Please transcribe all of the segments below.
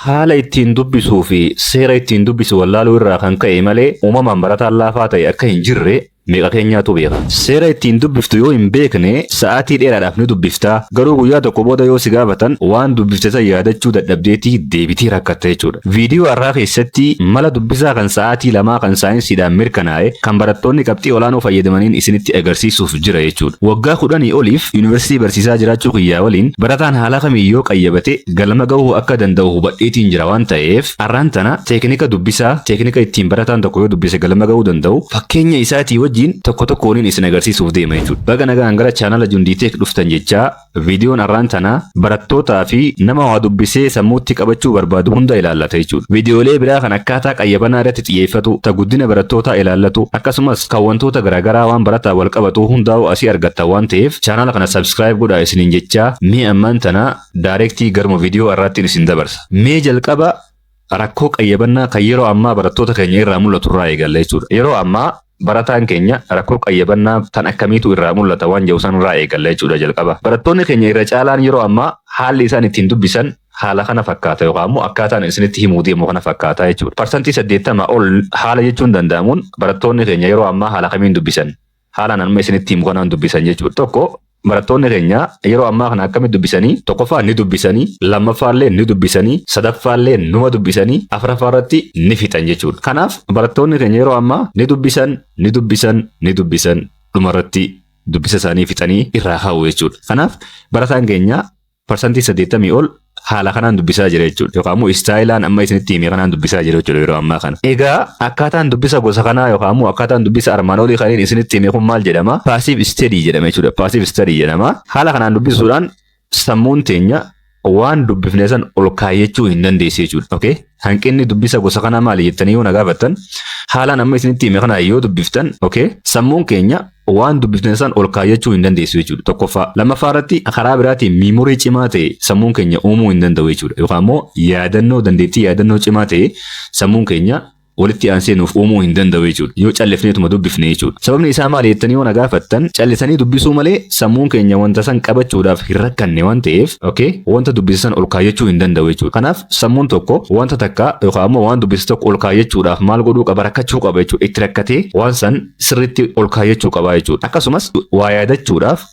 Haala ittiin dubbisuu fi seera ittiin dubbisu wallaaluu irraa kan ka'e malee uumamaan barataan laafaa ta'e akka hin jirre meeqa keenyaatu beeka. Seera ittiin dubbiftu yoo hin beekne sa'aatii dheeraadhaaf ni dubbifta. Garuu guyyaa tokko booda yoo si gaafatan waan dubbifte san yaadachuu dadhabdeetii deebitee rakkatta jechuudha. Viidiyoo har'aa keessatti mala dubbisaa kan sa'aatii 2 kan saayinsiidhaan mirkanaa'e kan barattoonni qabxii olaanoo fayyadamaniin isinitti agarsiisuuf jira jechuudha. Waggaa 10 oliif yuunivarsiitii barsiisaa jiraachuu kiyyaa waliin barataan haala kamiin yoo qayyabate galma gahuu akka danda'u hubadheetiin jira waan ta'eef arraan tana teeknika dubbisaa, teeknika ittiin barataan tokko yoo dubbise galma gahuu danda'u fakkeenya isaatii wajjin tokko tokkooniin isin agarsiisuuf deema jechuudha. Baga nagaan gara chaanala Jundii Tech dhuftan jechaa viidiyoon arraan tana barattootaa fi nama waa dubbisee sammuutti qabachuu barbaadu hunda ilaallata jechuudha. Viidiyoolee biraa kan akkaataa qayyabanaa irratti xiyyeeffatu, ta guddina barattootaa ilaallatu, akkasumas kan wantoota garaagaraa waan barataa wal qabatu hundaa'u asii argattan waan ta'eef chaanala kana subscribe godhaa isiniin jechaa mee ammaan tana daarektii garuma viidiyoo har'aattiin isin dabarsa. Mee jalqaba rakkoo qayyabannaa kan yeroo ammaa barattoota keenya irraa mul'atu irraa eegalla jechuudha. Yeroo ammaa barataan keenya rakkoo qayyabannaa tan akkamiitu irraa mul'ata waan jedhu san irraa eegalla jechuudha jalqaba. Barattoonni keenya irra caalaan yeroo ammaa haalli isaan ittiin dubbisan haala kana fakkaata yookaan immoo akkaataan isinitti himuu deemu kana fakkaata jechuudha. 80% ol haala jechuun danda'amuun barattoonni keenya yeroo ammaa haala kamiin dubbisan? Haalaan amma isinitti himu kanaan dubbisan jechuudha. Tokko, barattoonni keenya yeroo ammaa kana akkamitti dubbisanii? Tokkoffaa ni dubbisanii, lammaffaallee ni dubbisanii, sadaffaallee numa dubbisanii, afuraffaa irratti ni fixan jechuudha. Kanaaf barattoonni keenya yeroo ammaa ni dubbisan, ni dubbisan, ni dubbisan, dhumarratti dubbisa isaanii fixanii irraa ka'u jechuudha. Kanaaf barataan keenya 80% ol haala kanaan dubbisaa jira jechuudha. Yookaan immoo istaayilaan amma isinitti hime kanaan dubbisaa jira jechuudha yeroo ammaa kana. Egaa akkaataan dubbisa gosa kanaa yookaan immoo akkaataan dubbisa armaan olii kanneen isinitti hime kun maal jedhama? Passive study jedhama jechuudha. Passive study jedhama. Haala kanaan dubbisuudhaan sammuun teenya waan dubbifne san ol kaayyachuu hin dandeessu jechuudha. Okay? Hanqinni dubbisa gosa kanaa maali jettanii yoo na gaafattan, haalaan amma isinitti hime kana yoo dubbiftan, okay, sammuun keenya waan dubbifne san ol kaayyachuu hin dandeessu jechuudha. Tokkoffaa. Lammaffaa irratti karaa biraatiin miimorii cimaa ta'e sammuun keenya uumuu hin danda'u jechuudha. Yookaan immoo yaadannoo, dandeettii yaadannoo cimaa ta'e sammuun keenya walitti aansee nuuf uumuu hin danda'u jechuudha. Yoo callifneetuma dubbifne jechuudha. Sababni isaa maali jettanii yoo na gaafattan, callisanii dubbisuu malee sammuun keenya wanta san qabachuudhaaf hin rakkanne waan ta'eef, okay, wanta dubbise san ol kaayyachuu hin danda'u jechuudha. Kanaaf sammuun tokko wanta takka yookaan ammoo waan dubbise tokko ol kaayyachuudhaaf maal godhuu qaba? Rakkachuu qaba jechuudha. Itti rakkatee waan san sirriitti ol kaayyachuu qaba jechuudha. Akkasumas waa yaadachuudhaaf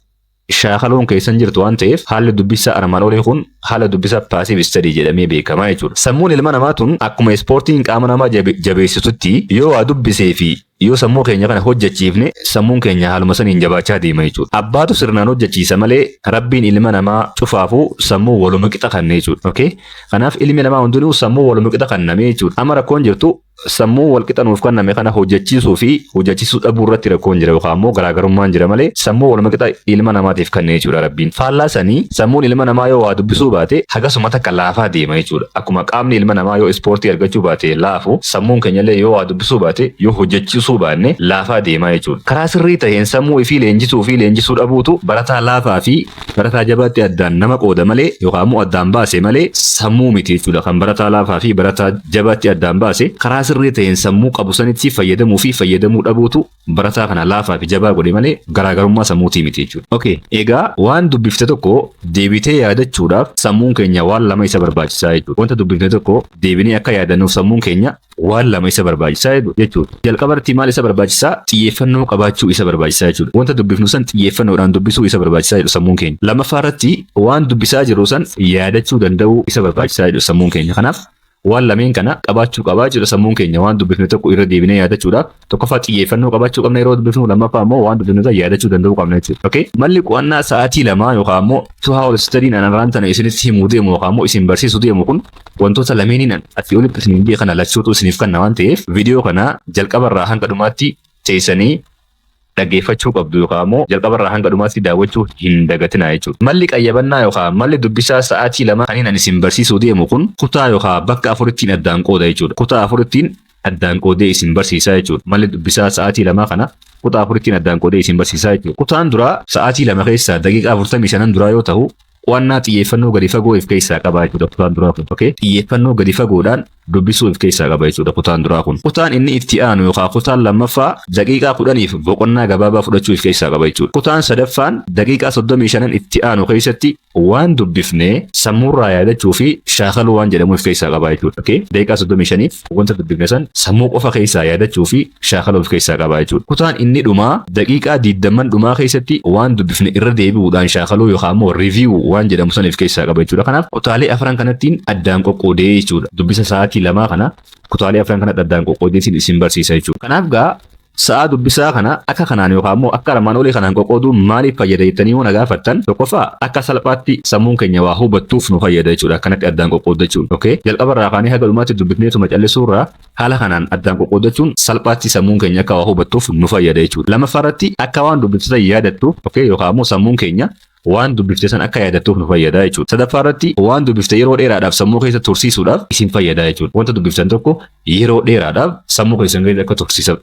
shaakaluun keessan jirtu waan ta'eef haalli dubbisaa armaan olii kun haala dubbisa passive study jedhamee beekama jechuudha. Sammuun ilma namaa tun akkuma ispoortiin qaama namaa jabeessitutti yoo waa dubbisee fi yoo sammuu keenya kana hojjechiifne sammuun keenya haaluma saniin jabaachaa deema jechuudha. Abbaatu sirnaan hojjechiisa malee Rabbiin ilma namaa cufaafuu sammuu waluma qixa kanne jechuudha. Okay? Kanaaf ilmi namaa hundinuu sammuu waluma qixa kanname jechuudha. Amma rakkoon jirtu sammuu walqixa nuuf kenname kana hojjechiisuu fi hojjechiisuu dhabuu irratti rakkoon jira yookaan immoo garaagarummaan jira malee sammuu waluma qixa ilma namaatiif kenne jechuudha Rabbiin. Faallaa sanii sammuun ilma namaa yoo waa dubbisuu baate hagasuma takka laafaa deema jechuudha. Akkuma qaamni ilma namaa yoo ispoortii argachuu baate laafu, sammuun keenyallee yoo waa dubbisuu baate, yoo hojjechiisuu baanne laafaa deema jechuudha. Karaa sirrii taheen sammuu ifii leenjisuu fi leenjisuu dhabuutu barataa laafaa fi barataa jabaatti addaan nama qooda malee yookaan immoo addaan baase malee sammuu miti jechuudha. Kan barataa laafaa fi barataa jabaatti addaan baase karaa sirrii ta'een sammuu qabu sanitti fayyadamuu fi fayyadamuu dhabuutu barataa kana laafaa fi jabaa godhe malee garaagarummaa sammuutii miti jechuudha. Okay, egaa waan dubbifte tokko deebitee yaadachuudhaaf sammuun keenya waan lama isa barbaachisaa jechuudha. Wanta dubbifne tokko deebinee akka yaadannuuf sammuun keenya waan lama isa barbaachisaa jechuudha. Jalqaba irratti maal isa barbaachisaa? Xiyyeeffannoo qabaachuu isa barbaachisaa jechuudha. Wanta dubbifnu san xiyyeeffannoodhaan dubbisuu isa barbaachisaa jedhu sammuun keenya. Lammaffaa irratti waan dubbisaa jirru san yaadachuu danda'uu isa barbaachisaa jedhu sammuun keenya. Kanaaf waan lameen kana qabaachuu qabaa jechuudha sammuun keenya waan dubbifne tokko irra deebinee yaadachuudhaaf. Tokkoffaa xiyyeeffannoo qabaachuu qabna yeroo dubbifnu, lammaffaa immoo waan dubbifnu san yaadachuu danda'uu qabna jechuudha. Okay? Malli qo'annaa sa'aatii 2 yookaan immoo 2 hour study an arraan tana isinitti himuu deemu yookaan immoo isin barsiisuu deemu kun wantoota lameeniin asii olitti isiniin jee kana lachuutu isiniif kanna waan ta'eef viidiyoo kana jalqabarraa hanga dhumaatti teessanii dhaggeeffachuu qabdu yookaan immoo jalqabarraa hanga dhumaatti daawwachuu hin dagatinaa jechuudha. Malli qayyabannaa yookaan malli dubbisaa sa'aatii 2 kan ani isin barsiisuu deemu kun kutaa yookaan bakka afurittiin addaan qooda jechuudha. Kutaa afurittiin addaan qoodee isin barsiisaa jechuudha. Malli dubbisaa sa'aatii 2 kana kutaa afurittiin addaan qoodee isin barsiisaa jechuudha. Kutaan duraa sa'aatii 2 keessaa daqiiqaa 45 duraa yoo ta'u, Qo'annaa xiyyeeffannoo gadi fagoo of keessaa qaba jechuudha kutaan duraa kun. Okay? Xiyyeeffannoo gadi fagoodhaan dubbisuu of keessaa qaba jechuudha kutaan duraa kun. Kutaan inni itti aanu yookaan kutaan lammaffaa daqiiqaa 10f boqonnaa gabaabaa fudhachuu of keessaa qaba jechuudha. Kutaan sadaffaan daqiiqaa 35 itti aanu keessatti waan dubbifne sammuurraa yaadachuu fi shaakaluu waan jedhamu of keessaa qaba jechuudha. Okay? Daqiiqaa 35f wanta dubbifne san sammuu qofa keessaa yaadachuu fi shaakaluu of keessaa qaba jechuudha. Kutaan inni dhumaa daqiiqaa 20 dhumaa keessatti waan dubbifne irra deebi'uudhaan shaakaluu yookaan immoo review waan jedhamu san of keessaa qaba jechuudha. Kanaaf kutaalee afran kanattiin addaan qoqqoodee jechuudha. Dubbisa sa'aatii 2 kana kutaalee afran kanatti addaan qoqqoodee isin barsiisa jechuudha. Kanaaf gaa sa'aa dubbisaa kana akka kanaan yookaan immoo akka armaan olii kanaan qoqqooduun maaliif fayyada jettanii yoo na gaafattan, tokkoffaa akka salphaatti sammuun keenya waa hubattuuf nu fayyada jechuudha akkanatti addaan qoqqooddachuun. Okay? Jalqaba irraa kaanee haga dhumaatti dubbifneetuma callisuurraa haala kanaan addaan qoqqooddachuun salphaatti sammuun keenya akka waa hubattuuf nu fayyada jechuudha. Lammaffaa irratti akka waan dubbifte san yaadattuuf, okay, yookaan immoo sammuun keenya waan dubbifte san akka yaadattuuf nu fayyada jechuudha. Sadaffaa irratti waan dubbifte yeroo dheeraadhaaf sammuu keessa tursiisuudhaaf isin fayyada jechuudha. Wanta dubbiftan tokko yeroo dheeraadhaaf sammuu keessan keessa akka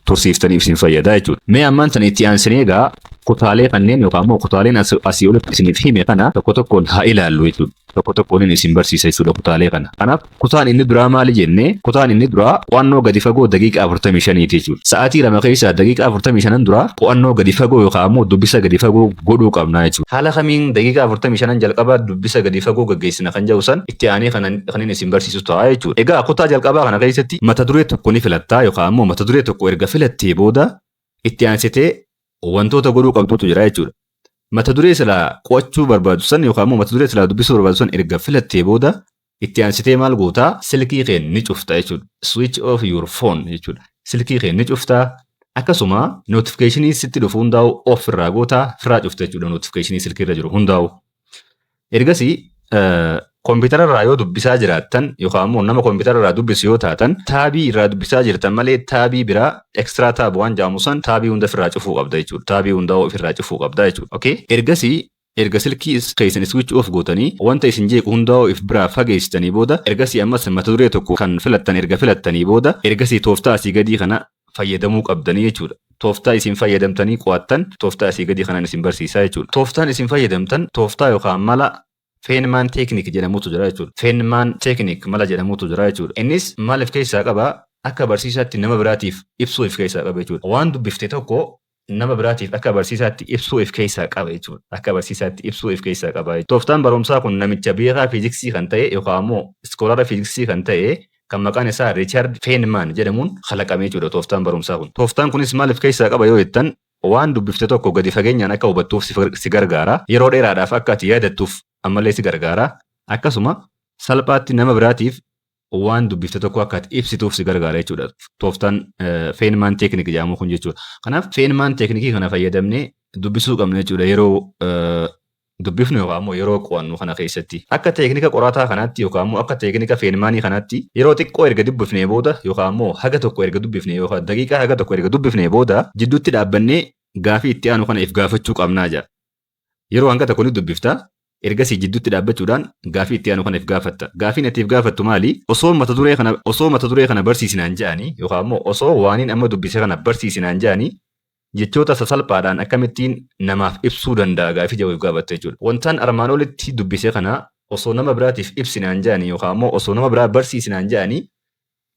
tursiiftaniif isin fayyada jechuudha. Mee ammaan tana itti aansinee egaa kutaalee kanneen yookaan immoo kutaaleen asii olitti isiniif hime kana tokko tokkoon haa ilaallu jechuudha. Tokko tokkoon isin barsiisa jechuudha kutaalee kana. Kanaaf kutaan inni duraa maali jennee, kutaan inni duraa qo'annoo gadi fagoo daqiiqaa 45 jechuudha. Sa'aatii 2 keessaa daqiiqaa 45 duraa qo'annoo gadi fagoo yookaan immoo dubbisa gadi fagoo godhuu qabna jechuudha. Haala kamiin daqiiqaa 45 jalqabaa dubbisa gadi fagoo gaggeessina kan jedhu san itti aanee kan inni isin barsiisu ta'a jechuudha. Egaa kutaa jalqabaa kana keessatti mata duree tokko ni filattaa yookaan immoo mata duree tokko erga filattee booda itti aansitee wantoota godhuu qabdutu jira jechuudha. Mata duree silaa qo'achuu barbaadu san yookaan immoo mata duree silaa dubbisuu barbaadu san erga filattee booda itti aansitee maal gootaa? Silkii kee ni cufta jechuudha. Switch off your phone jechuudha. Silkii kee ni cuftaa. Akkasuma notificationii sitti dhufu hundaa'u off irraa gootaa, irraa cufta jechuudha notificationii silkii irra jiru hundaa'u. Ergasii kompiitara irraa yoo dubbisaa jiraattan yookaan immoo nama kompiitara irraa dubbisu yoo taatan, tabii irraa dubbisaa jirtan malee tabii biraa, extra tab waan jedhamu san, tabii hunda ofirraa cufuu qabda jechuudha. Tabii hundaa ofirraa cufuu qabda jechuudha. Okay? Ergasii erga silkii keessan switch off gootanii wanta isin jeequ hundaa if biraa fageessitanii booda, ergasii ammas mata duree tokko kan filattan erga filattanii booda, ergasii tooftaa asii gadii kana fayyadamuu qabdanii jechuudha. Tooftaa isin fayyadamtanii qo'attan tooftaa asii gadii kanaan isin barsiisaa jechuudha. Tooftaan isin fayyadamtan tooftaa yookaan mala Feynman Technique jedhamutu jira jechuudha. Feynman Technique mala jedhamutu jira jechuudha. Innis maal of keessaa qaba? Akka barsiisaatti nama biraatiif ibsuu of keessaa qaba jechuudha. Waan dubbifte tokko nama biraatiif akka barsiisaatti ibsuu of keessaa qaba jechuudha. Akka barsiisaatti ibsuu of keessaa qaba. Tooftaan barumsaa kun namicha beekaa fiiziksii kan ta'e yookaan immoo scholara fiiziksii kan ta'e kan maqaan isaa Richard Feynman jedhamuun kalaqame jechuudha tooftaan barumsaa kun. Tooftaan kunis maal of keessaa qaba yoo jettan, waan dubbifte tokko gadi fageenyaan akka hubattuuf si gargaara. Yeroo dheeraadhaaf akka ati yaadattuuf ammallee si gargaara. Akkasuma salphaatti nama biraatiif waan dubbifte tokko akka ati ibsituuf si gargaara jechuudha. Tooftaan Feynman Technique jedhamu kun jechuudha. Kanaaf Feynman Techniqueii kana fayyadamnee dubbisuu qabna jechuudha yeroo dubbifnu yookaan immoo yeroo qo'annu kana keessatti. Akka teeknika qorataa kanaatti yookaan immoo akka teeknika Feynmanii kanaatti yeroo xiqqoo erga dubbifnee booda yookaan immoo haga tokko erga dubbifnee yookaan daqiiqaa haga tokko erga dubbifnee booda jidduutti dhaabbannee gaafii itti aanu kana if gaafachuu qabnaa jedha. Yeroo hanga tokko ni dubbifta. Ergasii jidduutti dhaabbachuudhaan gaafii itti aanu kana if gaafatta. Gaafiin ati if gaafattu maali? Osoo mata duree kana barsiisinaan jedhanii yookaan immoo osoo waaniin amma dubbise kana barsiisinaan jedhanii jechoota sasalphaadhaan akkamittiin namaaf ibsuu danda'a gaafii jedhu if gaafatta jechuudha. Wantaan armaan olitti dubbise kana osoo nama biraatiif ibsinaan jedhanii yookaan immoo osoo nama biraa barsiisinaan jedhanii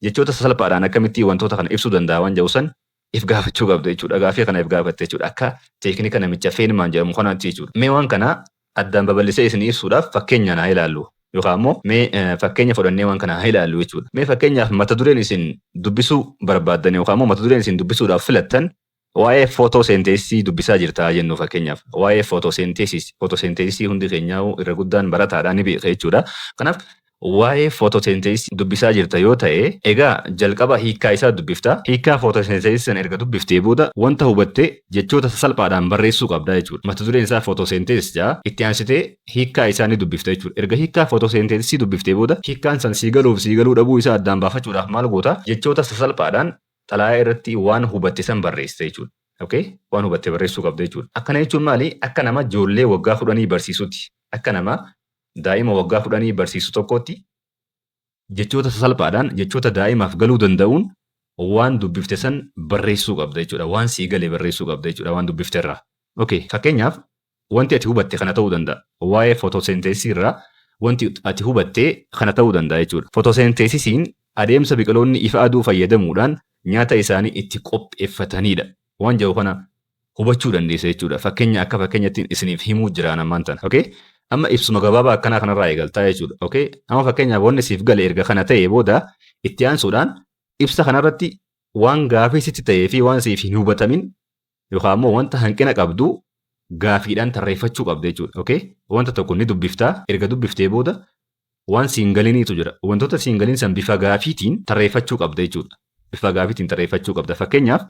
jechoota sasalphaadhaan akkamittiin wantoota kana ibsuu danda'a waan jedhu san if gaafachuu qabda jechuudha. Gaafii kana if gaafatte jechuudha. Akka teeknika namicha Feynman jedhamu kanaatti jechuudha. Mee waan kana addaan babal'isee isin ibsuudhaaf fakkeenyaan haa ilaallu. Yookaan immoo mee fakkeenya fudhannee waan kana haa ilaallu jechuudha. Mee fakkeenyaaf mata dureen isin dubbisuu barbaaddan yookaan immoo mata dureen isin dubbisuudhaaf filattan waa'ee photosynthesisii dubbisaa jirtaa jennu fakkeenyaaf. Waa'ee photosynthesis, photosynthesisii hundi keenyaa irra guddaan barataadhaan ni beeka jechuudha. Kanaaf waa'ee photosynthesisii dubbisaa jirta yoo ta'e, egaa jalqaba hiikkaa isaa dubbifta. Hiikkaa photosynthesisii sana erga dubbiftee booda wanta hubatte jechoota sasalphaadhaan barreessuu qabda jechuudha. Mata dureen isaa photosynthesis jedha. Itti aansitee hiikkaa isaa ni dubbifta jechuudha. Erga hiikkaa photosynthesisii dubbiftee booda hiikkaan san sii galuuf sii galuu dhabuu isaa addaan baafachuudhaaf maal goota? Jechoota sasalphaadhaan xalayaa irratti waan hubatte san barreessita jechuudha. Okay? Waan hubatte barreessuu qabda jechuudha. Akkana jechuun maali? Akka nama ijoollee waggaa 10 barsiisutti. Akka nama daa'ima waggaa 10 barsiisu tokkotti jechoota sasalphaadhaan, jechoota daa'imaaf galuu danda'uun waan dubbifte san barreessuu qabda jechuudha. Waan sii gale barreessuu qabda jechuudha waan dubbifte irraa. Okay. Fakkeenyaaf wanti ati hubatte kana ta'uu danda'a. Waa'ee footoosenteesisii irraa wanti ati hubatte kana ta'uu danda'a jechuudha. Footoosenteesisiin adeemsa biqiloonni ifa aduu fayyadamuudhaan nyaata isaanii itti qopheeffatanidha. Waan jedhu kana hubachuu dandeessa jechuudha. Fakkeenya akka fakkeenyatti isiniif himuu jiraan ammaan tana. Okay? Amma ibsuma gabaabaa akkanaa kanarraa eegaltaa jechuudha. Okay? Amma fakkeenyaaf wanni siif gale erga kana ta'e booda itti aansuudhaan ibsa kanarratti waan gaafii sitti ta'ee fi waan siif hin hubatamin yookaan immoo wanta hanqina qabdu gaafiidhaan tarreeffachuu qabda jechuudha. Okay? Wanta tokko ni dubbiftaa, erga dubbiftee booda waan siin galiniitu jira. Wantoota siin galin san bifa gaafiitiin tarreeffachuu qabda jechuudha. Bifa gaafiitiin tarreeffachuu qabda. Fakkeenyaaf,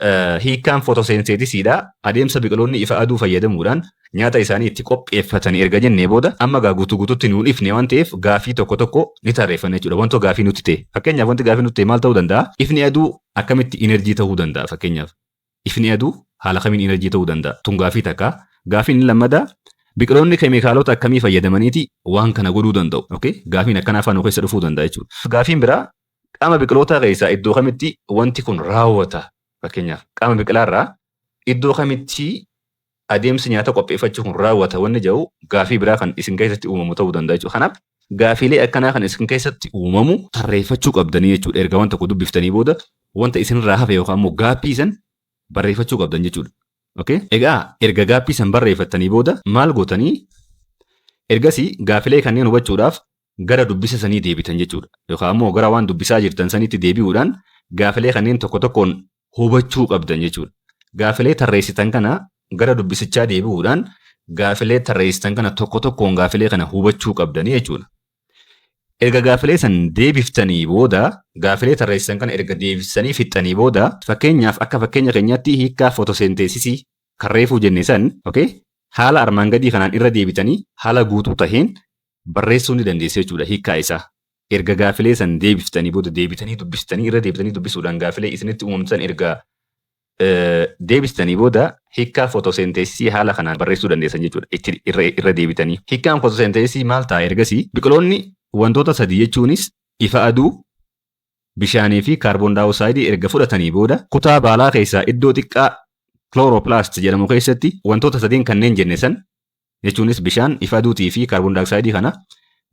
hiikkaan footoseenteetisiidha. Adeemsa biqiloonni ifa aduu fayyadamuudhaan nyaata isaanii itti qopheeffatanii erga jennee booda, amma gaa guutuu guutuutti nuun ifne waan ta'eef, gaafii tokko tokko ni tarreeffanna jechuudha. Wantoota gaafii nutti ta'e. Fakkeenyaaf, wanti gaafii nutti ta'e maal ta'uu danda'a? Ifni aduu akkamitti inerjii ta'uu danda'a fakkeenyaaf? Ifni aduu haala kamiin inerjii ta'uu danda'a? Tun gaafii takka. Gaafiin inni lammadaa, biqiloonni keemikaalota akkamii fayyadamaniiti waan kana godhuu danda'u? Okay? Gaafiin akkanaa afaan keessa dhufuu danda'a jechuudha. Gaafiin biraa, qaama biqilootaa keessaa iddoo kamitti wanti kun raawwata? Fakkeenyaaf, qaama biqilaarraa iddoo kamitti adeemsi nyaata qopheeffachuu kun raawwata wanni jedhu gaafii biraa kan isin keessatti uumamu ta'uu danda'a jechuudha. Kanaaf, gaafiilee akkanaa kan isin keessatti uumamu tarreeffachuu qabdanii jechuudha. Erga waan tokko dubbiftanii booda wanta isinirraa hafe yookaan immoo gaaffii san barreeffachuu qabdan jechuudha. Okay? Egaa erga gaaffii san barreeffattanii booda maal gootanii? Ergasii gaafilee kanneen hubachuudhaaf gara dubbisa sanii deebitan jechuudha. Yookaan immoo gara waan dubbisaa jirtan sanitti deebi'uudhaan gaafilee kanneen tokko tokkoon hubachuu qabdan jechuudha. Gaafilee tarreessitan kana gara dubbisichaa deebi'uudhaan gaafilee tarreessitan kana tokko tokkoon gaafilee kana hubachuu qabdanii jechuudha. Erga gaafilee san deebiftanii booda, gaafilee tarreessitan kana erga deebisanii fixxanii booda, fakkeenyaaf, akka fakkeenya keenyaatti hiikkaa footoseenteesisii kan reefuu jenne san, okay, haala armaan gadii kanaan irra deebitanii haala guutuu taheen barreessuu ni dandeessu jechuudha hiikkaa isaa. Erga gaafilee san deebiftanii booda, deebitanii dubbistanii, irra deebitanii dubbisuudhaan gaafilee isinitti uumamtan erga deebistanii booda, hiikkaa footoseenteesisii haala kanaan barreessuu dandeessan jechuudha. Itti irra deebitanii. Hiikkaan footoseenteesisii maal ta'a ergasii? Biqiloonni wantoota sadii, jechuunis ifa aduu, bishaanii fi kaarboon daayooksaayidii erga fudhatanii booda, kutaa baalaa keessaa iddoo xiqqaa chloroplast jedhamu keessatti wantoota sadiin kanneen jenne san, jechuunis bishaan, ifa aduutii fi kaarboon daayooksaayidii kana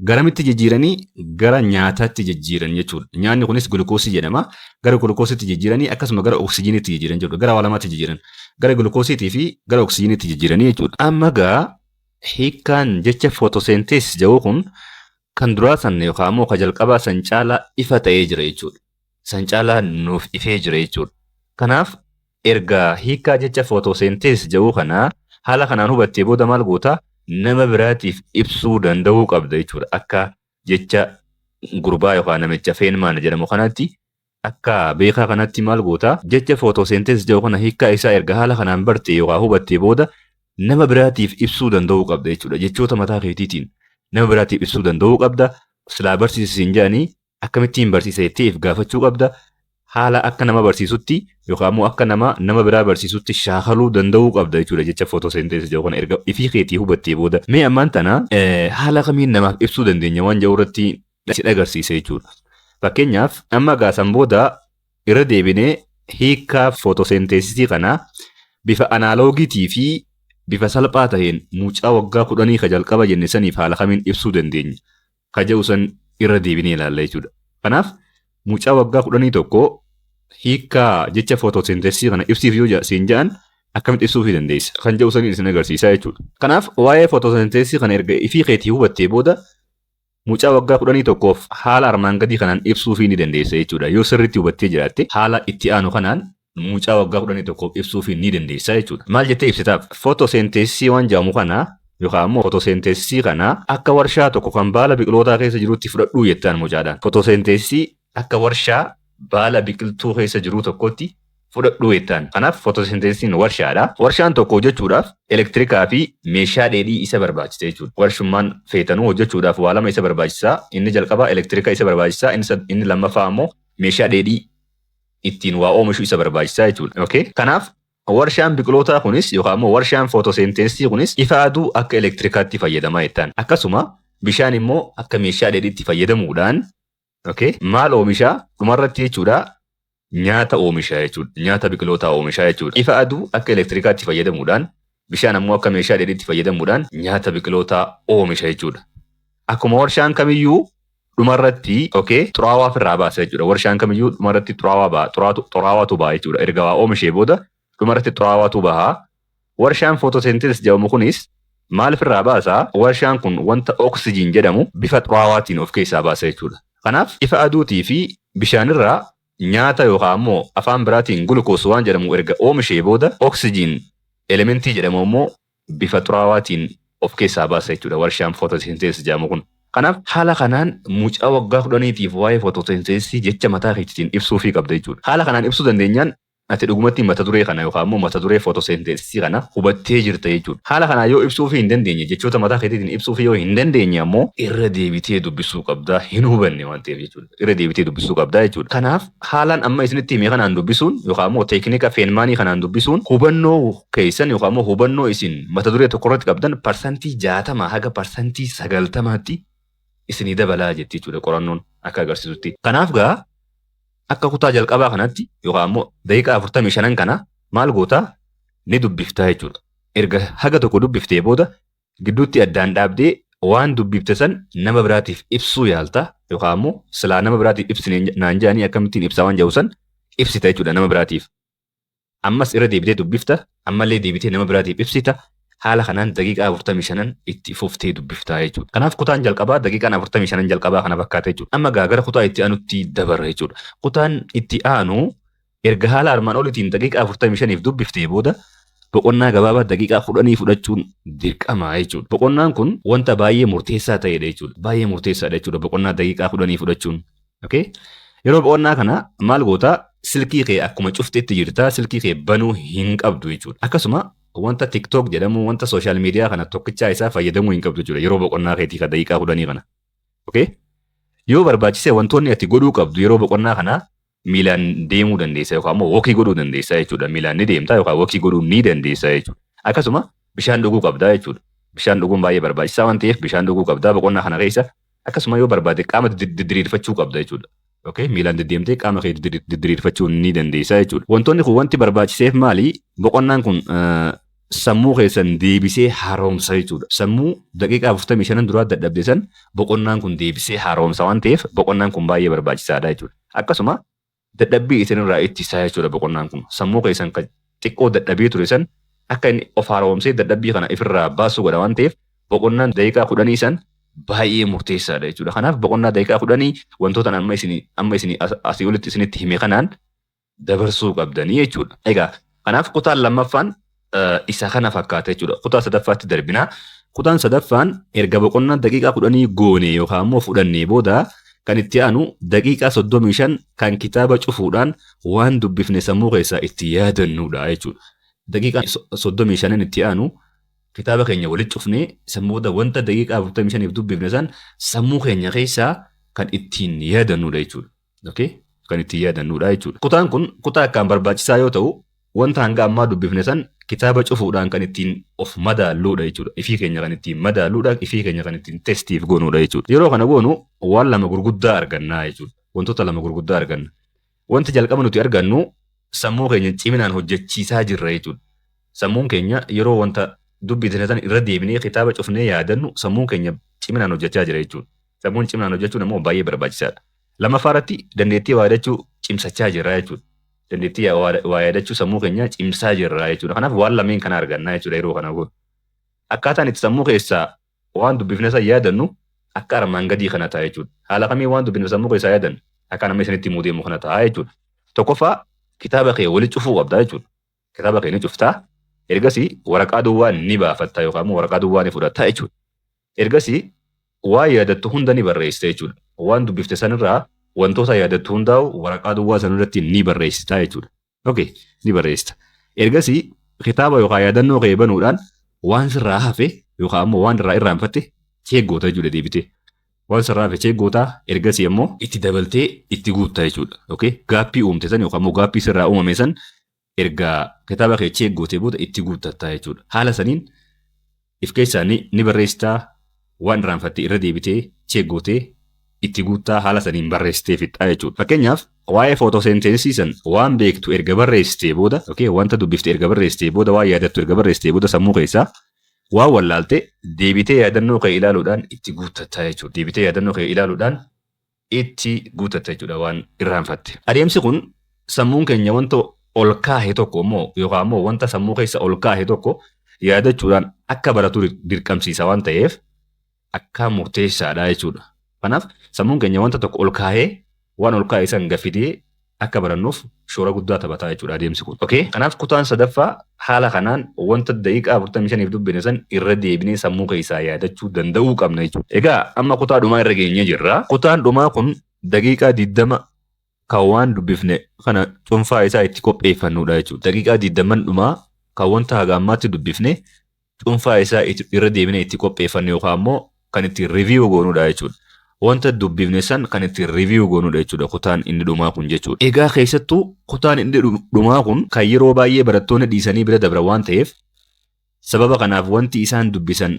garamitti jijjiiranii? Gara nyaataatti jijjiiran jechuudha. Nyaanni kunis gulukoosii jedhama. Gara gulukoosiitti jijjiiranii, akkasuma gara oksijiiniitti jijjiiran jechuudha. Gara waa lamaatti jijjiiran. Gara gulukoosiitii fi gara oksijiiniitti jijjiiranii jechuudha. Amma gaa hiikkaan jecha photosynthesis jedhu kun kan duraa san yookaan immoo kan jalqabaa san caalaa ifa ta'ee jira jechuudha. San caalaa nuuf ifee jira jechuudha. Kanaaf, erga hiikkaa jecha photosynthesis jedhu kana haala kanaan hubattee booda maal goota? Nama biraatiif ibsuu danda'uu qabda jechuudha. Akka jecha gurbaa yookaan namicha Feynman jedhamu kanatti, akka beekaa kanatti maal goota? Jecha photosynthesis jedhu kana hiikkaa isaa erga haala kanaan barte yookaan hubattee booda nama biraatiif ibsuu danda'uu qabda jechuudha. Jechoota mataa keetiitiin nama biraatiif ibsuu danda'uu qabda. Silaa barsiisi jedhanii akkamittiin barsiisa jettee if gaafachuu qabda. Haala akka nama barsiisutti yookaan immoo akka nama biraa barsiisutti shaakaluu danda'uu qabda jechuudha jecha photosynthesis jedhu kana erga ifii keetii hubattee booda. Mee ammaan tana haala kamiin namaaf ibsuu dandeenya waan jedhu irratti si agarsiisa jechuudha. Fakkeenyaaf, amma gaasan booda irra deebinee hiikkaa photosynthesisii kana bifa anaaloogiitii fi bifa salphaa ta'een mucaa waggaa 10 ka jalqaba jenne saniif haala kamiin ibsuu dandeenya ka jedhu san irra deebinee ilaalla jechuudha. Kanaaf, mucaa waggaa 10 tokko hiikkaa jecha photosynthesisii kana ibsiif yoo siin jedhan akkamitti ibsuufii dandeessa kan jedhu saniin isin agarsiisaa jechuudha. Kanaaf, waa'ee photosynthesisii kana erga ifii keetii hubattee booda mucaa waggaa 11f haala armaan gadii kanaan ibsuufii ni dandeessa jechuudha. Yoo sirriitti hubattee jiraatte, haala itti aanu kanaan mucaa waggaa 11f ibsuufii ni dandeessa jechuudha. Maal jettee ibsitaaf? Photosynthesisii waan jedhamu kana yookaan immoo photosynthesisii kana akka warshaa tokko kan baala biqilootaa keessa jirutti fudhadhuu jettaan mucaadhaan. Photosynthesisii akka warshaa baala biqiltuu keessa jiru tokkotti fudhadhuu jettaan. Kanaaf, photosynthesisiin warshaadha. Warshaan tokko hojjechuudhaaf elektirikaa fi meeshaa dheedhii isa barbaachisa jechuudha. Warshummaan feetanuu hojjechuudhaaf waa lama isa barbaachisa. Inni jalqabaa elektirika isa barbaachisa. Inni lammaffaa immoo meeshaa dheedhii ittiin waa oomishu isa barbaachisa jechuudha. Okay? Kanaaf, warshaan biqilootaa kunis yookaan immoo warshaan photosynthesisii kunis ifa aduu akka elektirikaatti fayyadamaa jettaan. Akkasuma bishaan immoo akka meeshaa dheedhiitti fayyadamuudhaan, okay, maal oomishaa dhumarratti jechuudha? Nyaata oomisha jechuudha. Nyaata biqilootaa oomishaa jechuudha. Ifa aduu akka elektirikaatti fayyadamuudhaan Bishaan ammoo akka meeshaa dheedhiitti fayyadamuudhaan nyaata biqilootaa oomisha jechuudha. Akkuma warshaan kamiyyuu dhumarratti, okay, xuraawaa ofirraa baasa jechuudha. Warshaan kamiyyuu dhumarratti xuraawaa ba'a. Xuraawaatu ba'a jechuudha. Erga waa oomishee booda dhumarratti xuraawaatu baha. Warshaan photosynthesis jedhamu kunis maal ofirraa baasa? Warshaan kun wanta oksijiin jedhamu bifa xuraawaatiin of keessaa baasa jechuudha. Kanaaf ifa aduutii fi bishaanirraa nyaata yookaan ammoo afaan biraatiin gulukoos waan jedhamu erga oomishee booda, oksijiin elementii jedhamu ammoo bifa xuraawaatiin of keessaa baasa jechuudha warshaan photosynthesis jedhamu kun. Kanaaf haala kanaan mucaa waggaa 10tiif waa'ee photosynthesis jecha mataa keetiin ibsuufii qabda jechuudha. Haala kanaan ibsuu dandeenyaan ati dhugumatti mata duree kana yookaan immoo mata duree photosynthesis kana hubattee jirta jechuudha. Haala kanaan yoo ibsuufii hin dandeenye, jechoota mataa keetiin ibsuufii yoo hin dandeenye ammoo, irra deebitee dubbisuu qabdaa, hin hubanne waan ta'eef jechuudha. Irra deebitee dubbisuu qabdaa jechuudha. Kanaaf haalaan amma isinitti hime kanaan dubbisuun yookaan immoo teeknika Feynmanii kanaan dubbisuun hubannoo keessan yookaan immoo hubannoo isin mata duree tokko irratti qabdan 60% haga 90%tti isinii dabalaa jetti jechuudha qorannoon akka agarsiisutti. Kanaaf gaa akka kutaa jalqabaa kanatti yookaan immoo daqiiqaa 45n kana maal gootaa? Ni dubbiftaa jechuudha. Erga haga tokko dubbiftee booda gidduutti addaan dhaabdee waan dubbifte san nama biraatiif ibsuu yaalta, yookaan immoo silaa nama biraatiif ibsine naan jedhanii akkamittiin ibsaa waan jedhu san ibsita jechuudha nama biraatiif. Ammas irra deebitee dubbifta, ammallee deebitee nama biraatiif ibsita. Haala kanaan daqiiqaa 45n itti fuftee dubbiftaa jechuudha. Kanaaf kutaan jalqabaa daqiiqaan 45n jalqabaa kana fakkaata jechuudha. Amma gaa gara kutaa itti aanutti dabarra jechuudha. Kutaan itti aanu erga haala armaan oliitiin daqiiqaa 45f dubbiftee booda boqonnaa gabaabaa daqiiqaa 10 fudhachuun dirqama jechuudha. Boqonnaan kun wanta baay'ee murteessaa ta'edha jechuudha. Baay'ee murteessaadha jechuudha boqonnaa daqiiqaa 10 fudhachuun. Okay? Yeroo boqonnaa kana maal gootaa? Silkii kee akkuma cufteetti jirta, silkii kee banuu hin qabdu jechuudha. Akkasuma wanta TikTok jedhamu, wanta social media kana tokkichaa isaa fayyadamuu hin qabdu jechuudha yeroo boqonnaa keetii ka daqiiqaa 10 kana. Okay? Yoo barbaachise wantoonni ati godhuu qabdu, yeroo boqonnaa kana miilaan deemuu dandeessa yookaan immoo walk godhuu dandeessa jechuudha. Miilaan ni deemta yookaan walk godhuu ni dandeessa jechuudha. Akkasuma bishaan dhuguu qabdaa jechuudha. Bishaan dhuguun baay'ee barbaachisaa waan ta'eef bishaan dhuguu qabdaa boqonnaa kana keessa. Akkasuma yoo barbaade qaama didiriirfachuu qabda jechuudha. Okay? Miilaan deddeemtee qaama kee didiriirfachuu ni dandeessa jechuudha. Wantoonni kun wanti barbaachiseef maali? Boqonnaan kun sammuu keessan deebisee haaromsa jechuudha. Sammuu daqiiqaa 45 duraa dadhabde san boqonnaan kun deebisee haaromsa waan ta'eef boqonnaan kun baay'ee barbaachisaadha jechuudha. Akkasuma dadhabbii isinirraa ittisaa jechuudha boqonnaan kun. Sammuu keessan kan xiqqoo dadhabee ture san akka inni of haaromsee dadhabbii kana ifirraa baasuu godha waan ta'eef boqonnaan daqiiqaa 10 san baay'ee murteessaadha jechuudha. Kanaaf boqonnaa daqiiqaa 10 wantoota amma isin asii olitti isinitti hime kanaan dabarsuu qabdanii jechuudha. Egaa kanaaf kutaan lammaffaan isa kana fakkaata jechuudha. Kutaa sadaffaatti darbinaa. Kutaan sadaffaan erga boqonnaa daqiiqaa 10 goone yookaan immoo fudhannee booda kan itti aanu daqiiqaa 35 kan kitaaba cufuudhaan waan dubbifne sammuu keessaa itti yaadannudha jechuudha. Daqiiqaa 35n itti aanu kitaaba keenya walitti cufnee san booda wanta daqiiqaa 45f dubbifne san sammuu keenya keessaa kan ittiin yaadannudha jechuudha. Okay? Kan ittiin yaadannudha jechuudha. Kutaan kun kutaa akkaan barbaachisaa yoo ta'u, wanta hanga ammaa dubbifne san kitaaba cufuudhaan kan ittiin of madaalluudha jechuudha. Ifii keenya kan ittiin madaalluudha, ifii keenya kan ittiin testiif goonuudha jechuudha. Yeroo kana goonu waan lama gurguddaa argannaa jechuudha. Wantoota lama gurguddaa arganna. Wanti jalqaba nuti argannu sammuu keenya ciminaan hojjechiisaa jirra jechuudha. Sammuun keenya yeroo wanta dubbifne san irra deebinee kitaaba cufnee yaadannu sammuun keenya ciminaan hojjechaa jira jechuudha. Sammuun ciminaan hojjechuun immoo baay'ee barbaachisaadha. Lammaffaa irratti dandeettii waa yaadachuu cimsachaa jirra jechuudha. Dandeettii waa yaadachuu sammuu keenyaa cimsaa jirra jechuudha. Kanaaf waan lameen kana argannaa jechuudha yeroo kana goonu. Akkaataan itti sammuu keessaa waan dubbifne san yaadannu akka armaan gadii kana ta'a jechuudha. Haala kamiin waan dubbifne sammuu keessaa yaadannu? Akka nama isinitti himuu deemu kana ta'a jechuudha. Tokkoffaa, kitaaba kee walitti cufuu qabda jechuudha. Kitaaba kee ni cuftaa. Ergasii waraqaa duwwaa ni baafatta yookaan immoo waraqaa duwwaa ni fudhatta jechuudha. Ergasii waan yaadattu hunda ni barreessita jechuudha. Waan dubbifte sanirraa wantoota yaadattu hundaa'u waraqaa duwwaa sanirratti ni barreessita jechuudha. Okay, ni barreessita. Ergasii kitaaba yookaan yaadannoo kee banuudhaan waan sirraa hafe yookaan ammoo waan irraa irraanfatte check goota jechuudha deebitee. Waan sirraa hafe check gootaa, ergasii ammoo itti dabaltee itti guutta jechuudha. Okay, gap uumte san yookaan ammoo gap sirraa uumame san erga kitaaba kee check gootee booda itti guuttatta jechuudha. Haala saniin if keessaa ni barreessitaa, waan irraanfatte irra deebitee check gootee itti guuttaa, haala saniin barreessitee fixxaa jechuudha. Fakkeenyaaf, waa'ee photosynthesisii san waan beektu erga barreessitee booda, okay, wanta dubbifte erga barreessitee booda, waan yaadattu erga barreessitee booda, sammuu keessaa waan wallaalte deebitee yaadannoo kee ilaaluudhaan itti guuttattaa jechuudha. Deebitee yaadannoo kee ilaaluudhaan itti guuttatta jechuudha waan irraanfatte. Adeemsi kun sammuun keenya wanta ol kaahe tokko immoo yookaan immoo wanta sammuu keessa ol kaahe tokko yaadachuudhaan akka baratu dirqamsiisa waan ta'eef akka murteessaadha jechuudha. Kanaaf sammuun keenya wanta tokko ol kaahee, waan ol kaa'e san gafidee akka barannuuf shoora guddaa taphataa jechuudha adeemsi kun. Okay? Kanaaf kutaan sadaffaa haala kanaan wanta daqiiqaa 45f dubbine san irra deebinee sammuu keessaa yaadachuu danda'uu qabna jechuudha. Egaa amma kutaa dhumaa irra geenyee jirra. Kutaan dhumaa kun daqiiqaa 20 kan waan dubbifne kana cuunfaa isaa itti qopheeffannudha jechuudha. Daqiiqaa 20n dhumaa kan wanta haga ammaatti dubbifne cuunfaa isaa irra deebinee itti qopheeffannu yookaan immoo kan itti review goonudha jechuudha. Wanta dubbifne san kan itti review goonudha jechuudha kutaan inni dhumaa kun jechuudha. Egaa keessattuu kutaan inni dhumaa kun kan yeroo baay'ee barattoonni dhiisanii bira dabran waan ta'eef, sababa kanaaf wanti isaan dubbisan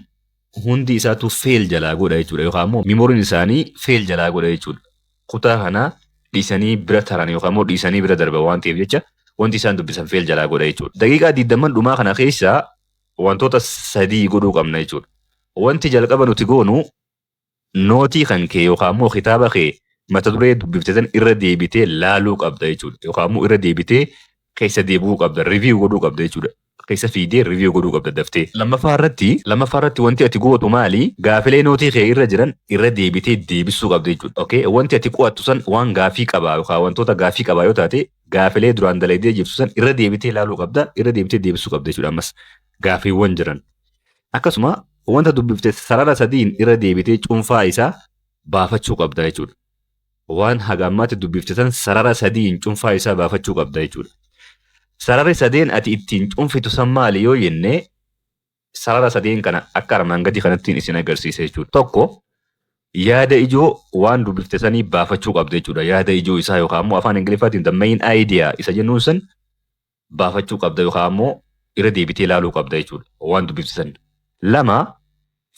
hundi isaatu fail jalaa godha jechuudha yookaan immoo memoryn isaanii fail jalaa godha jechuudha. Kutaa kana dhiisanii bira taran yookaan immoo dhiisanii bira darban waan ta'eef jecha wanti isaan dubbisan fail jalaa godha jechuudha. Daqiiqaa 20n dhumaa kana keessaa wantoota sadii godhuu qabna jechuudha. Wanti jalqaba nuti goonu nootii kan kee yookaan immoo kitaaba kee mata duree dubbifte san irra deebitee laaluu qabda jechuudha. Yookaan immoo irra deebitee keessa deebi'uu qabda, review godhuu qabda jechuudha. Keessa fiidee review godhuu qabda daftee. Lammaffaa irratti wanti ati gootu maali? Gaafilee nootii kee irra jiran irra deebitee deebisuu qabda jechuudha. Okay? Wanti ati qo'attu san waan gaafii qabaa yookaan wantoota gaafii qabaa yoo taate, gaafilee duraan dalaydee jirtu san irra deebitee laaluu qabda, irra deebitee deebisuu qabda jechuudha ammas gaafiiwwan jiran. Akkasuma wanta dubbifte sarara sadiin irra deebitee cuunfaa isaa baafachuu qabda jechuudha. Waan haga ammaatti dubbifte san sarara sadiin cuunfaa isaa baafachuu qabda jechuudha. Sararri sadeen ati ittiin cuunfitu san maali yoo jenne, sarara sadeen kana akka armaan gadii kanattiin isin agarsiisa jechuudha. Tokko, yaada ijoo waan dubbifte sanii baafachuu qabda jechuudha. Yaada ijoo isaa yookaan immoo afaan Ingiliffaatiin the main idea isa jennuun san baafachuu qabda yookaan immoo irra deebitee ilaaluu qabda jechuudha. Waan dubbifte san. Lama,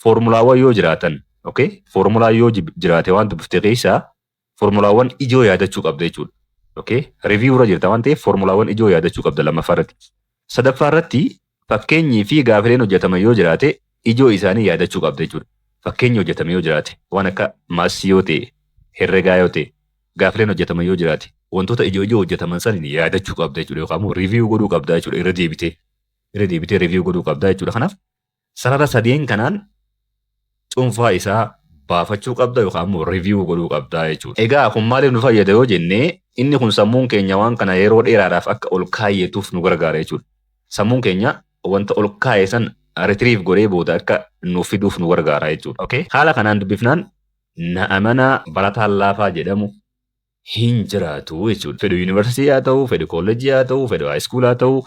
foormulaawwan yoo jiraatan, okay? Foormulaa yoo jiraate waan dubbifte keessaa foormulaawwan ijoo yaadachuu qabda jechuudha. Okay? Review irra jirta waan ta'eef foormulaawwan ijoo yaadachuu qabda lammaffaa irratti. Sadaffaa irratti fakkeenyii fi gaafileen hojjetaman yoo jiraate ijoo isaanii yaadachuu qabda jechuudha. Fakkeenyi hojjetame yoo jiraate, waan akka mathsii yoo ta'e, herregaa yoo ta'e, gaafileen hojjetaman yoo jiraate, wantoota ijoo ijoo hojjetaman san yaadachuu qabda jechuudha yookaan immoo review godhuu qabda jechuudha irra deebitee. Irra deebitee review godhuu qabda jechuudha. Kanaaf sarara sadeen kanaan cuunfaa isaa baafachuu qabda yookaan immoo review godhuu qabda jechuudha. Egaa kun maaliif nu fayyada yoo jenne, inni kun sammuun keenya waan kana yeroo dheeraadhaaf akka ol kaayyetuuf nu gargaara jechuudha. Sammuun keenya wanta ol kaaye san retrieve godhee booda akka nuuf fiduuf nu gargaara jechuudha. Okay? Haala kanaan dubbifnaan, na amanaa, barataan laafaa jedhamu hin jiraatu jechuudha. Fedhu yuunivarsiitii haa ta'u, fedhu kolleejjii haa ta'u, fedhu high school haa ta'u,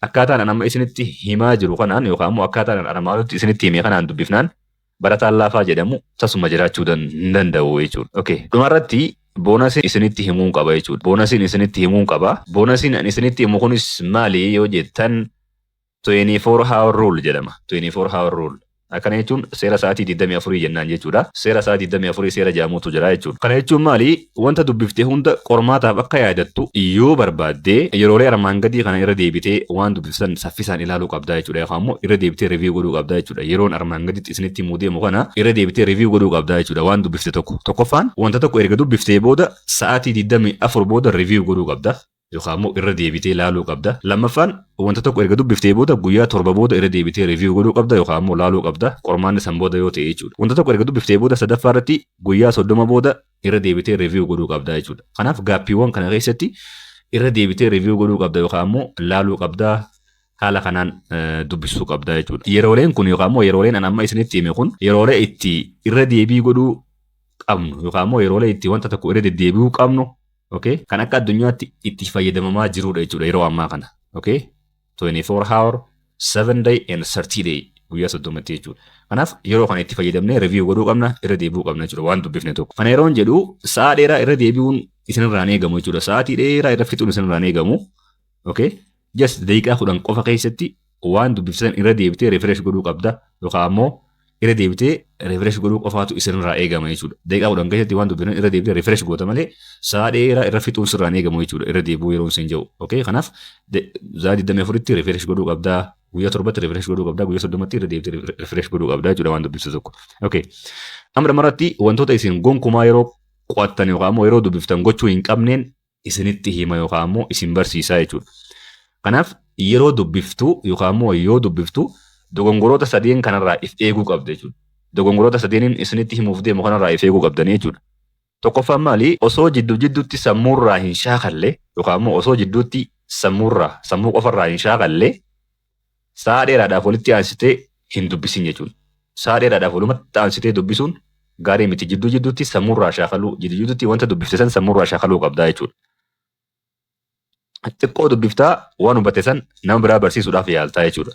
akkaataan an amma isinitti himaa jiru kanaan yookaan immoo akkaataan an armaan olitti isinitti hime kanaan dubbifnaan barataan laafaa jedhamu tasuma jiraachuu hin danda'u jechuudha. Okay. Dhumarratti bonusiin isinitti himuun qaba jechuudha. Bonusiin isinitti himuun qaba. Bonusiin an isinitti himu kunis maali yoo jettan, 24 hour rule jedhama. 24 hour rule. Akkana jechuun seera sa'aatii 24 jennaan jechuudha. Seera sa'aatii 24 seera jedhamutu jira jechuudha. Kana jechuun maali? Wanta dubbifte hunda qormaataaf akka yaadattu yoo barbaaddee, yeroolee armaan gadii kana irra deebitee waan dubbiftan saffisaan ilaaluu qabdaa jechuudha. Yookaan immoo irra deebitee review godhuu qabdaa jechuudha. Yeroon armaan gaditti isinitti himuu deemu kana irra deebitee review godhuu qabdaa jechuudha waan dubbifte tokko. Tokkoffaan, wanta tokko erga dubbiftee booda sa'aatii 24 booda review godhuu qabda, yookaan immoo irra deebitee ilaaluu qabda. Lammaffaan, wanta tokko erga dubbiftee booda guyyaa 7 booda irra deebitee review godhuu qabda yookaan immoo ilaaluu qabda. Qormaanni san booda yoo ta'e jechuudha. Wanta tokko erga dubbiftee booda sadaffaa irratti guyyaa 30 booda irra deebitee review godhuu qabda jechuudha. Kanaaf gapiiwwan kana keessatti irra deebitee review godhuu qabda yookaan immoo ilaaluu qabda. Haala kanaan dubbisuu qabda jechuudha. Yerooleen kun yookaan immoo yerooleen an amma isinitti hime kun yeroolee itti irra deebii godhuu qabnu yookaan immoo yeroolee itti wanta tokko irra deddeebi'uu qabnu, okay, kan akka addunyaatti itti fayyadamamaa jirudha jechuudha yeroo ammaa kana. Okay, 24 hour, 7 day and 30 day, guyyaa 30tti jechuudha. Kanaaf yeroo kana itti fayyadamnee review godhuu qabna, irra deebi'uu qabna jechuudha waan dubbifne tokko. Kana yeroon jedhu sa'a dheeraa irra deebi'uun isinirraan eegamu jechuudha. Sa'aatii dheeraa irra fixuun isinirraan eegamu. Okay, just daqiiqaa 10 qofa keessatti waan dubbiftan irra deebitee refresh godhuu qabda yookaan ammoo Irra deebitee refresh godhuu qofaatu isinirraa eegama jechuudha. Daqiiqaa 10 keessatti waan dubbiftan irra deebitee refresh goota malee sa'a dheeraa irra fixuun sirraan eegamu jechuudha. Irra deebi'uu yeroo isin jedhu. Okay, kanaaf sa'a 24tti refresh godhuu qabdaa. Guyyaa 7tti refresh godhuu qabdaa. Guyyaa 30tti irra deebitee refresh godhuu qabdaa jechuudha waan dubbiftu tokko. Okay. Amma maratti wantoota isin gonkumaa yeroo qo'attan yookaan immoo yeroo dubbiftan gochuu hin qabneen isinitti hima yookaan immoo isin barsiisaa jechuudha. Kanaaf yeroo dubbiftu yookaan immoo yoo dubbiftu dogongoroota sadeen kanarraa if eeguu qabda jechuudha. Dogongoroota sadeeniin isinitti himuuf deemu kanarraa if eeguu qabdanii jechuudha. Tokkoffaan maali? Osoo jidduu jidduutti sammuurraa hin shaakalle yookaan immoo osoo jidduutti sammuurraa sammuu qofarraa hin shaakalle sa'a dheeraadhaaf walitti aansitee hin dubbisin jechuudha. Sa'a dheeraadhaaf walumatti aansitee dubbisuun gaarii miti. Jidduu jidduutti sammuurraa shaakaluu, jidduu jidduutti wanta dubbifte san sammuurraa shaakaluu qabdaa jechuudha. Xiqqoo dubbiftaa, waan hubatte san nama biraa barsiisuudhaaf yaaltaa jechuudha.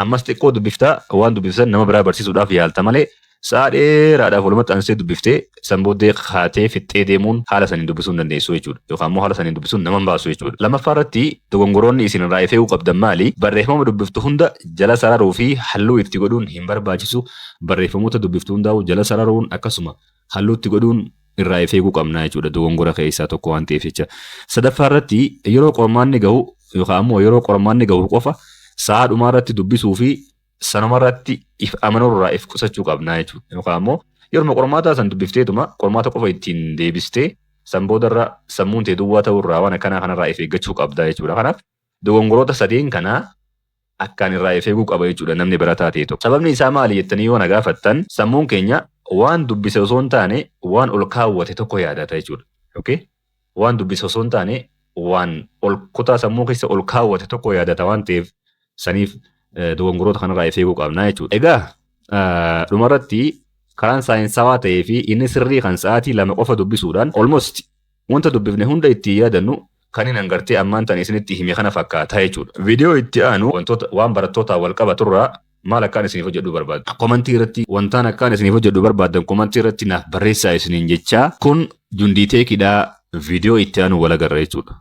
Ammas xiqqoo dubbiftaa, waan dubbifte san nama biraa barsiisuudhaaf yaalta malee sa'a dheeraadhaaf walumatti aansitee dubbifte san booddee kaatee fixxee deemuun haala saniin dubbisuu hin dandeessu jechuudha. Yookaan immoo haala saniin dubbisuun nama hin baasu jechuudha. Lammaffaa irratti dogongoroonni isin irraa if eeguu qabdan maali? Barreeffama dubbiftu hunda jala sararuu fi halluu itti godhuun hin barbaachisu. Barreeffamoota dubbiftu hundaa'u jala sararuun akkasuma halluu itti godhuun irraa if eeguu qabna jechuudha, dogongora keessaa tokko waan ta'eef jecha. Sadaffaa irratti yeroo qormaanni gahu yookaan immoo yeroo qormaanni gahu qofa sa'a dhumaa irratti dubbisuu fi sanuma irratti if amanuu irraa if qusachuu qabna jechuudha. Yookaan immoo yeroo qormaataa san dubbifteetuma qormaata qofa ittiin deebistee san boodarra sammuun tee duwwaa ta'uu irraa, waan akkanaa kanarraa if eeggachuu qabda jechuudha. Kanaaf dogongoroota sadeen kanaa akkaan irraa if eeguu qaba jechuudha namni barataa ta'e tokko. Sababni isaa maali jettanii yoo na gaafattan, sammuun keenya waan dubbise osoo hin taane waan ol kaawwate tokko yaadata jechuudha. Okay? Waan dubbise osoo hin taane waan ol kutaa sammuu keessa ol kaawwate tokko yaadata waan ta'eef saniif dogongoroota kanarraa if eeguu qabna jechuudha. Egaa dhumarratti karaan saayinsawaa ta'ee fi inni sirrii kan sa'aatii 2 qofa dubbisuudhaan almost wanta dubbifne hunda ittiin yaadannu kan hin hangartee ammaan tan isinitti hime kana fakkaata jechuudha. Viidiyoo itti aanu wantoota waan barattootaan wal qabaturraa maal akkaan isiniif hojjedhu barbaaddu? Komantii irratti wantaan akkaan isiniif hojjedhu barbaaddan komantii irratti naaf barreessaa isiniin jechaa, kun Jundii Teekidhaa, viidiyoo itti aanu wal agarra jechuudha.